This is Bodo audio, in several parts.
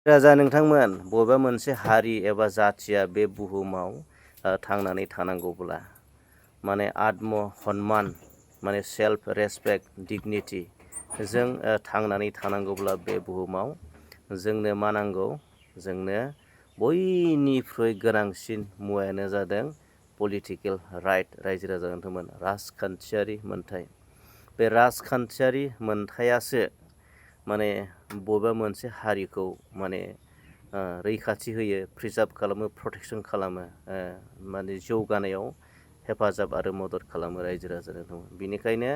राजा नोंथांमोन बबेबा मोनसे हारि एबा जाथिया बे बुहुमाव थांनानै थानांगौब्ला माने आत्म सन्मान माने सेल्फ रेसपेक्ट डिगनिटि जों थांनानै थानांगौब्ला बे बुहुमाव जोंनो मा नांगौ? जोंनो बयनिख्रुइ गोनांसिन मुवायानो जादों पलिटिकेल राइट। रायजो राजा नोंथांमोन राजखान्थियारि मोन्थाय। बे राजखान्थियारि मोन्थायासो माने बबेबा मोनसे हारिखौ माने रैखाथि होयो, प्रिजार्भ खालामो, प्रटेकसन खालामो, माने जौगानायाव हेफाजाब आरो मदद खालामो रायजो राजा नोंथांमोन। बेनिखायनो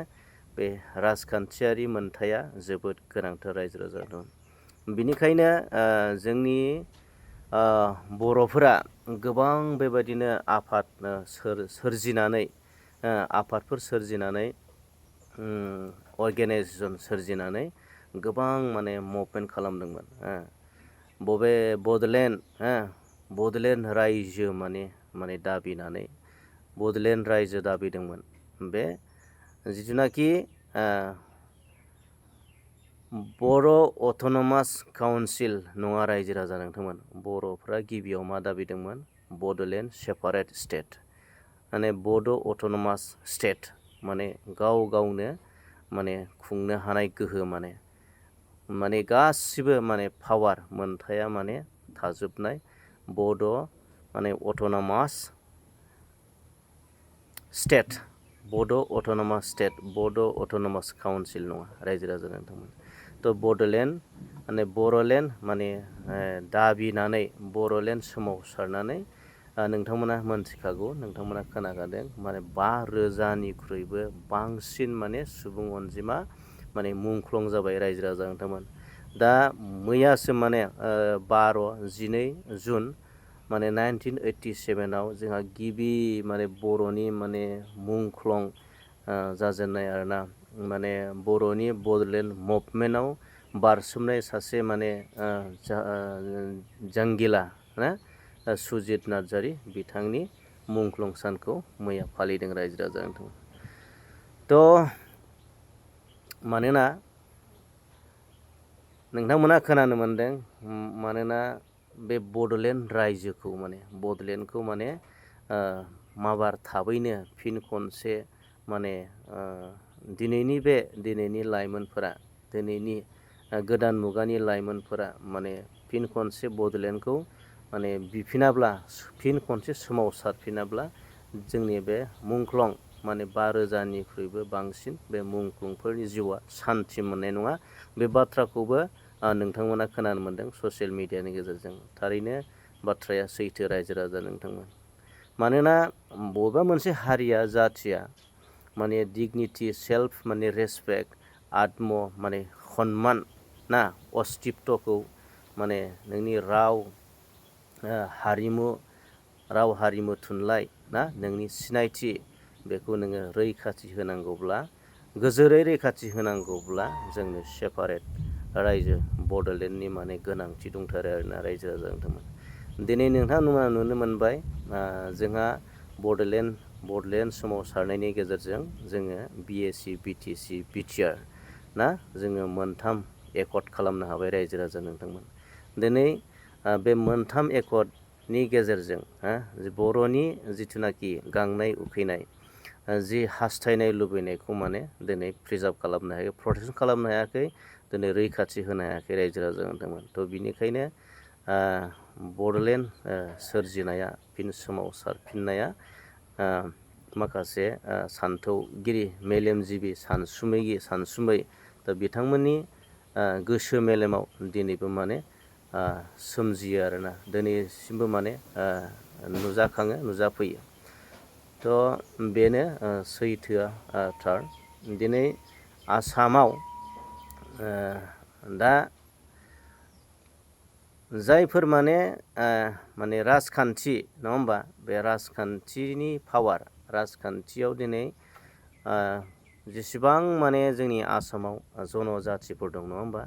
बे राजखान्थियारि मोन्थाया जोबोद गोनांथार रायजो राजा नोंथांमोन। बेनिखायनो जोंनि बर'फोरा गोबां बेबायदिनो आफाद सोरजिनानै आफादफोर सोरजिनानै अर्गेनाइजेसन सोरजिनानै गोबां माने मुभमेन्ट खालामदोंमोन। बड'लेण्ड रायजो माने दाबिनानै बड'लेण्ड रायजो दाबिदोंमोन। बे जिथुनाखि बर' अट'नमास काउन्सिल नङा रायजो राजा नोंथांमोन। बर'फ्रा गिबियाव मा दाबिदोंमोन? बड'लेण्ड सेपारेट स्टेट, माने बड' अट'नमास स्टेट, माने गाव गावनो माने खुंनो हानाय गोहो माने गासिबो माने पावार मोन्थाया माने थाजोबनाय बड' माने अट'नमास स्टेट, बड' अट'नमास स्टेट, बड' अट'नमास काउन्सिल नङा रायजो राजा नोंथांमोन। थ' बड'लेण्ड माने बर'लेण्ड माने दाबिनानै बर'लेण्ड सोमावसारनानै नोंथांमोना मोनथिखागौ, नोंथांमोना खोनाखादों, माने 5,000निख्रुइबो बांसिन माने सुबुं अनजिमा माने मुंख्लं जाबाय रायजो राजा नोंथांमोन। दा मैयासो माने 12 जुन माने 1987आव जोंहा गिबि माने बर'नि माने मुंख्लं जाजेननाय आरोना, माने बर'नि बड'लेण्ड मुभमेन्टआव बारसोमनाय सासे माने जांगिला ना सुजित नार्जारि, बिथांनि मुंख्लं सानखौ मैया फालिदों रायजो राजा नोंथांमोन। थ' मानोना नोंथांमोना खोनानो मोन्दों, मानोना बे बड'लेण्ड रायजोखौ माने बड'लेण्डखौ माने माबार थाबैनो फिन खनसे माने दिनैनि लाइमोनफोरा, दिनैनि गोदान मुगानि लाइमोनफोरा माने फिन खनसे बड'लेण्डखौ माने बिफिनाब्ला, फिन खनसे सोमावसारफिनाब्ला जोंनि बे मुंख्लं माने 5,000निख्रुइबो बांसिन बे मुंख्लंफोरनि जिउआ सान्थि मोननाय नङा। बे बाथ्राखौबो नोंथांमोना खोनानो मोन्दों ससियेल मिडियानि गेजेरजों। थारैनो बाथ्राया सैथो रायजो राजा नोंथांमोन। मानोना बबेबा मोनसे हारिया, जाथिया माने डिगनिटि, सेल्फ माने रेसपेक्ट, आत्म माने सन्मान ना, अस्तित्वखौ माने नोंनि राव हारिमु थुनलाइ ना, नोंनि सिनायथि, बेखौ नोङो रैखाथि होनांगौब्ला, गोजोरै रैखाथि होनांगौब्ला जोंनो सेपारेट रायजो बड'लेण्डनि माने गोनांथि दंथारो आरोना रायजो राजा नोंथांमोन। दिनै नोंथांमोना नुनो मोनबाय, जोंहा बड'लेण्ड सोमावसारनायनि गेजेरजों जोङो BAC, BTC, BTR ना, जोङो 3 एकर्ड खालामनो हाबाय रायजो राजा नोंथांमोन। दिनै बे 3 एकर्डनि गेजेरजों बर'नि जिथुनाखि गांनाय उखैनाय, जि हास्थायनाय लुबैनायखौ माने दिनै प्रिजार्भ खालामनो हायाखै, प्रटेकसन खालामनो हायाखै, दिनै रैखाथि होनो हायाखै रायजो राजा नोंथांमोन। थ' बिनिखायनो बड'लेण्ड सोरजिनाया, फिन सोमावसारफिननाया माखासे सान्थौगिरि, मेलेमजिबि, सानसुमै दा बिथांमोननि गोसो मेलेमाव दिनैबो माने सोमजियो आरोना, दिनैसिमबो माने नुजाफैयो। थ' बेनो सैथोआ थार। दिनै आसामाव दा जायफोर माने राजखान्थि नङा होमबा, बे राजखान्थिनि पावार, राजखान्थियाव दिनै जेसेबां माने जोंनि आसामाव जनजातिफोर दं नङा होमबा,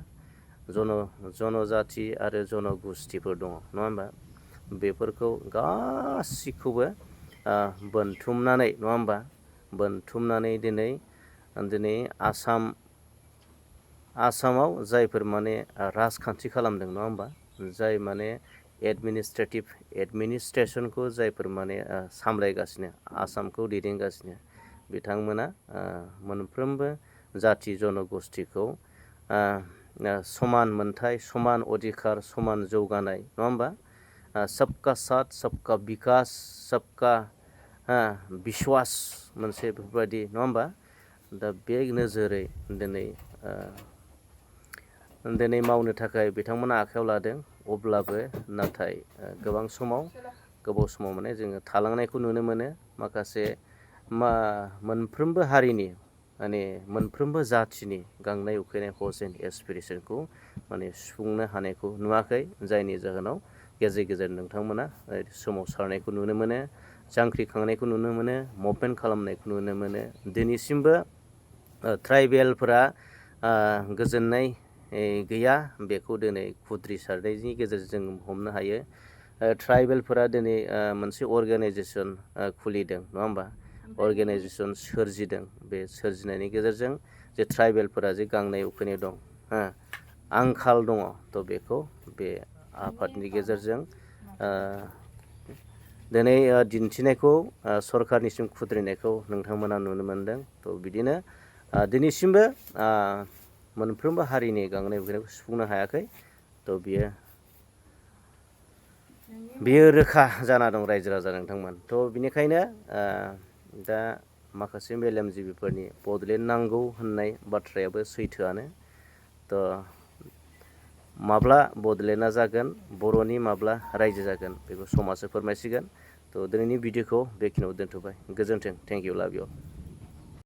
जनजाति आरो जनगुस्थिफोर दङ नङा होमबा, बेफोरखौ गासिखौबो बोनथुमनानै नङा होमबा, बोनथुमनानै दिनै आसामाव जायफोर माने राजखान्थि खालामदों नङा होमबा, जाय माने एडमिनिस्ट्रेसनखौ जायफोर माने सामलायगासिनो आसामखौ दैदेनगासिनो बिथांमोना मोनफ्रोमबो जाथि जनगोष्ठीखौ समान मोनथाय समान अधिकार समान जौगानाय नङा होमबा सबका साथ सबका बिकास सबका बिश्वास मोनसे बेफोरबायदि नङा होमबा दा बे नोजोरै दिनै मावनो थाखाय बिथांमोना आखायाव लादों अब्लाबो नाथाय गोबां समाव गोबाव समाव माने जोङो थालांनायखौ नुनो मोनो माखासे मोनफ्रोमबो हारिनि माने मोनफ्रोमबो जाथिनि गांनाय उखैनाय हस एन्ड एसपिरेसनखौ माने सुफुंनो हानायखौ नुवाखै जायनि जाहोनाव गेजेर गेजेर नोंथांमोना सोमावसारनायखौ नुनो मोनो जांख्रिखांनायखौ नुनो मोनो मुभमेन्ट खालामनायखौ नुनो मोनो दिनैसिमबो ट्राइबेलफोरा गोजोननाय गैया बेखौ दिनै खुद्रि सारनायनि गेजेरजों जों हमनो हायो ट्राइबेलफोरा दिनै मोनसे अर्गेनाइजेसन खुलिदों नङा होमबा अर्गेनाइजेसन सोरजिदों बे सोरजिनायनि गेजेरजों जे ट्राइबेलफोरा जे गांनाय उखैनाय दं आंखाल दङ थ' बेखौ बे आफादनि गेजेरजों दिनै दिन्थिनायखौ सरखारनिसिम खुद्रिनायखौ नोंथांमोना नुनो मोनदों थ' बिदिनो दिनैसिमबो मोनफ्रोमबो हारिनि गांनाय उखैनायखौ सुफुंनो हायाखै थ' बियो रोखा जाना दं रायजो राजा नोंथांमोन थ' बिनिखायनो दा माखासे मेलेमजिबिफोरनि बड'लेण्ड नांगौ होननाय बाथ्रायाबो सैथोआनो थ' माब्ला बड'लेण्डआ जागोन बर'नि माब्ला रायजो जागोन बेखौ समाजो फोरमायसिगोन थ' दिनैनि भिडिअखौ बेखिनियाव दोनथ'बाय गोजोन्थों थेंक इउ लाभ इउ